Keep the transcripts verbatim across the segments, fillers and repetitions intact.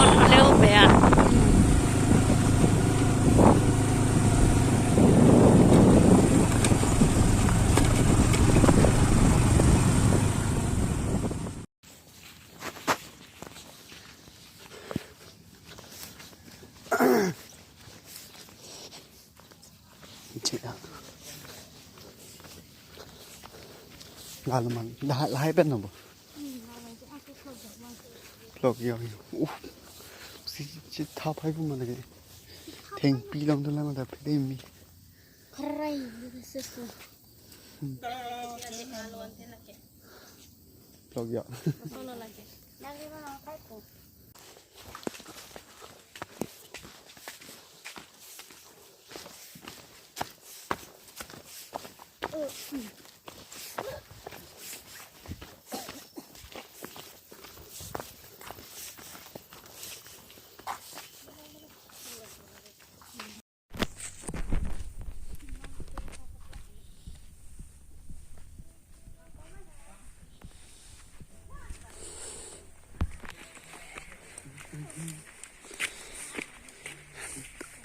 Hello, Bea. Cik, ah. Lalaman. Lahai, lahai pen nabo. Plok yo yo. Uh. Si, si thap hai pu mana ke. Thengpi long tu lang da pede mi. Kharai, susu. Hmm. Plok yo. Solo lagi. Lagi mana kai ko.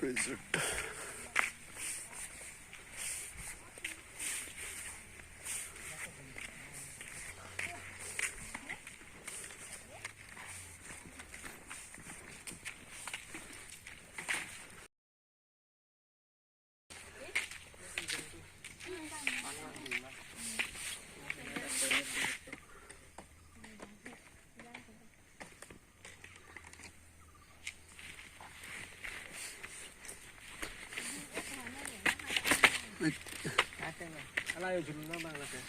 Desert. Ala yo jumna bang la ke.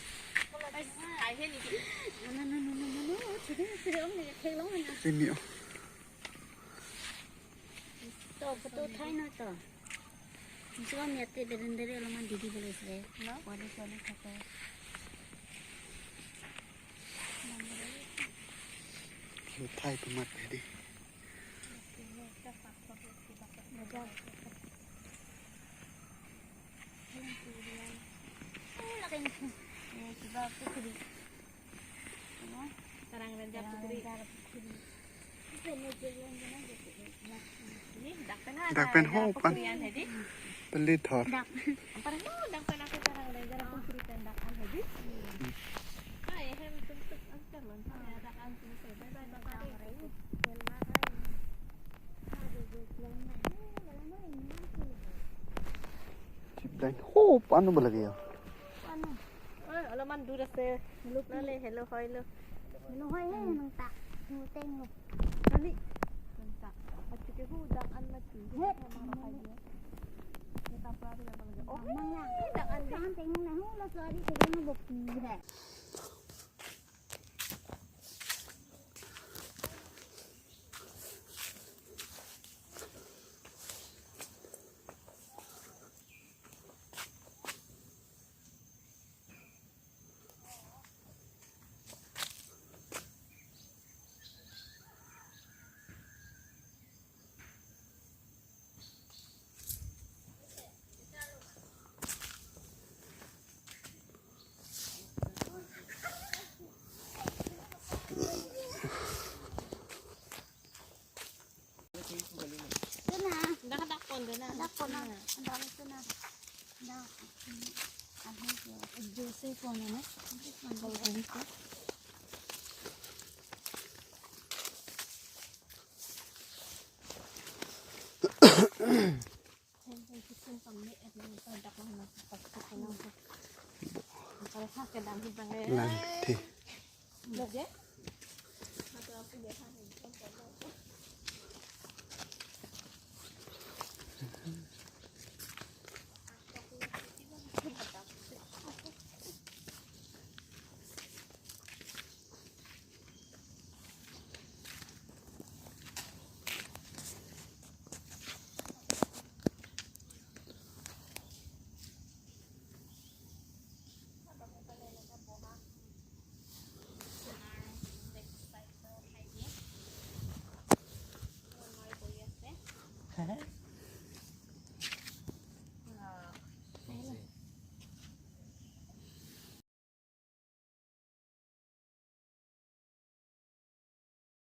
Sini oh. To, photo uthai na to. Jiwa mi ate berendere along didi bole se. Na? Wale wale photo. Photo uthai tu mat didi. Kiba pukhri. Tarang Ranjha pukhri. Ini dak pen ha, dak pen ho pan. Pukhri an hedi. Peli thor. Dak. Ampar ho dak pen aku Tarang Ranjha pukhri pen dak an hedi. Hai, hem tum tuk angkar lon. Dak an tum tuk. Bye bye, bye bye. Chip line. Ho, pano ba lagi ya? Pano. Oi, alomon dur ase. Hello, Pi. Nale, hello, hoi lo. Hello, hoi, eh, nang ta. Nuteng lo. Kali. Nang ta. Achu ke hu dak an ma chu. He. Sama rakai dia. Kita apa dia lagi? Oh, nang ya. Dak an dia. Nang teng na hu lo sari ke dia bo pi hai. Tuna. Dak dak pon tuna. Dak pon na. Dak tuna. Dak. Abis ya. Juice pon na. Pon na. Lang the.